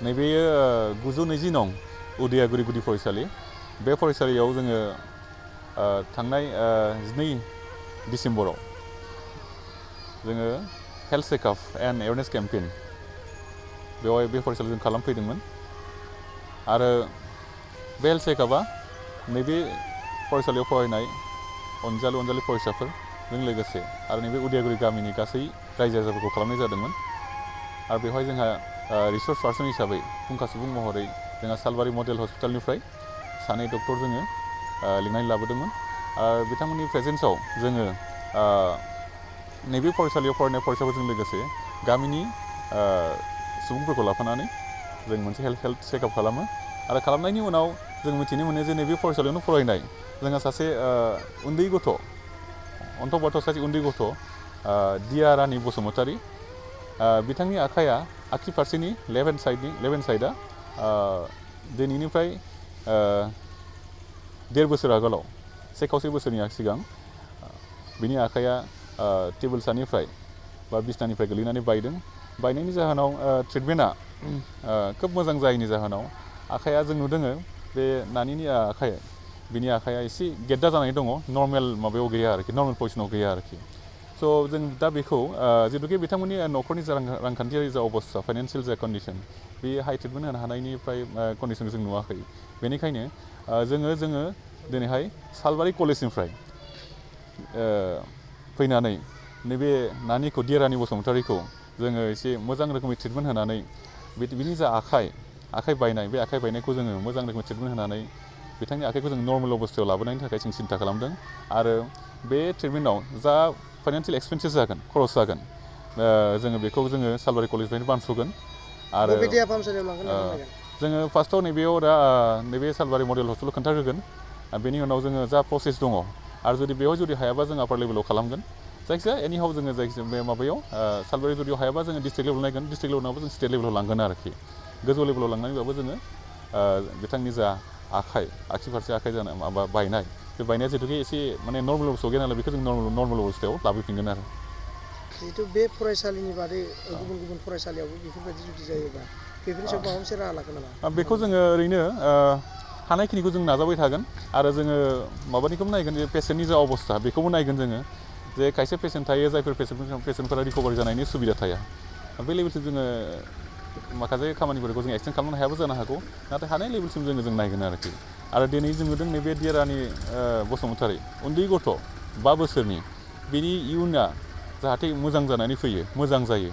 नैबेयो 920 नं उदियागुरि गुदि फरायसालि बे फरायसालियाव जोङो थांनाय 12 डिसेम्बराव जोङो health checkup and awareness campaign बेवहाय बे फरायसालियाव जों खालामफैदोंमोन आरो बे हेल्थ चेकआपआ नैबे फरायसालियाव फरायनाय अनजालि फरायसाफोरजों लोगोसे आरो नैबे उदियागुरि गामिनि गासै रायजो राजाफोरखौ खालामनाय जादोंमोन आरो बेवहाय जोंहा रिसर्स पार्सन हिसाबै फुंखा सुबुं महरै जोंहा सालबारि मडेल हस्पिटालनिफ्राय सानै डक्टर जोङो लिंनानै लाबोदोंमोन आरो बिथांमोननि प्रेजेन्सआव जोङो नैबे फरायसालियाव फरायनाय फरायसाफोरजों लोगोसे गामिनि सुबुंफोरखौ लाफानानै जों मोनसे हेल्थ चेकआप खालामो आरो खालामनायनि उनाव जों मिथिनो मोनो जे नैबे फरायसालियावनो फरायनाय जोंहा सासे उन्दै गथ' अन्थ'बाथ' सासे उन्दै गथ' दिया रानि बसुमतारी बिथांनि आखाइया आगसि फारसेनि लेफ्ट हेन्ड साइडआ दिनैनिफ्राय 1.5 बोसोर आगोलाव 1.25 बोसोरनि सिगां बिनि आखाइया टेबोल सानिफ्राय बा बिसनानिफ्राय गोलैनानै बायनायनि जाहोनाव ट्रिटमेन्टआ खोब मोजां जायैनि जाहोनाव आखाइया जों नुदों बे नानिनि बिनि आखाइया एसे गेद्दा जानानै दङ नर्मेल माबायाव गैया आरोखि नर्मेल पजिशनाव गैया आरोखि स' जों दा बेखौ जिहेतुके बिथांमोननि न'खरनि जा रांखान्थियारि जा अबस्था फाइनान्सियेल जा कन्डिसन बे हाइ ट्रिटमेन्ट होनो हानायनिफ्राय कन्डिसनखौ जों नुवाखै बेनिखायनो जोङो दिनैहाय सालबारि कलेजनिफ्राय फैनानै नैबे नानिखौ दिया रानि बसुमतारीखौ जोङो एसे मोजां रोखोमै ट्रिटमेन्ट होनानै बिनि जा आखाइ बायनाय बे आखाइ बायनायखौ जोङो मोजां रोखोमै ट्रिटमेन्ट होनानै बिथांनि आखाइखौ जों नर्मेल अबस्थायाव लाबोनायनि थाखाय जों सिन्था खालामदों आरो बे ट्रिटमेन्टआव जा फाइनान्सियेल एक्सपेन्सेस जागोन खरस जागोन जोङो बेखौ जोङो सालबारि कलेजनिफ्रायनो बानस'गोन आरो जोङो फार्स्टआव नैबेयाव दा नैबे सालबारि मडेल हस्पिटालाव खोन्थाग्रोगोन बेनि उनाव जोङो जा प्रसेस दङ आरो जुदि बेवहाय जुदि हायाबा जों आपार लेभेलाव खालामगोन जायखिजाया एनिहाव जोङो जायखिजाया बे माबायाव सालबारि जुदि हायाबा जोङो डिस्ट्रिक्ट लेभेलाव नायगोन डिस्ट्रिक्ट लेभेलाव नङाबा जों स्टेट लेभेलाव लांगोन आरोखि गोजौ लेभेलाव लांनानैबाबो जोङो बिथांनि जा आगसि फारसे आखाइ जानाय माबा बायनाय बे बायनाया जिहेतुके एसे माने नर्मेल अबस्थायाव गैया नालाय बेखौ जों नर्मेल अबस्थायाव लाबोफिनगोन आरो जिहेतु बे फरायसालिनि बादै गुबुन फरायसालियावबो बेफोरबायदि जुदि जायोबा बेफोरनि सायाव माबा मोनसे राहा लागोन नामा बेखौ जोङो ओरैनो हानायखिनिखौ जों नाजाबाय थागोन आरो जोङो माबानिखौबो नायगोन जे पेसेन्टनि जा अबस्था बेखौबो नायगोन जोङो जे खायसे पेसेन्ट थायो जायफोर पेसेन्टफोरा रिकभारि जानायनि सुबिदा थाया बे लेभेलसिम जोङो माखासे खामानिफोरखौ जों एक्सटेन्ड खालामनो हायाबो जानो हागौ नाथाय हानाय लेभेलसिम जों नायगोन आरोखि आरो दिनै जों नुदों नैबे दिया रानि बसुमतारी उन्दै गथ' 5 बोसोरनि बिनि इयुना जाहाथे मोजां जानानै फैयो मोजां जायो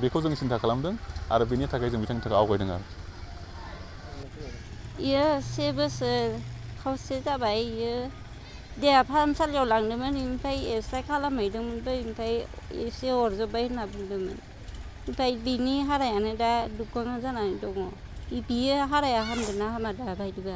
बेखौ जों सिन्था खालामदों आरो बेनि थाखाय जों बिथांनि थाखाय आवगायदों आरो इयो 1 बोसोर खावसे जाबाय इयो देहा फाहामसालियाव लांदोंमोन ओमफ्राय एक्सरे खालामहैदोंमोनबो ओमफ्राय एसे अरजोब्बाय होनना बुंदोंमोन ओमफ्राय बिनि हारायानो दा दुग्गां जानानै दङ बियो हाराया हामदोंना हामा दा बायदिबा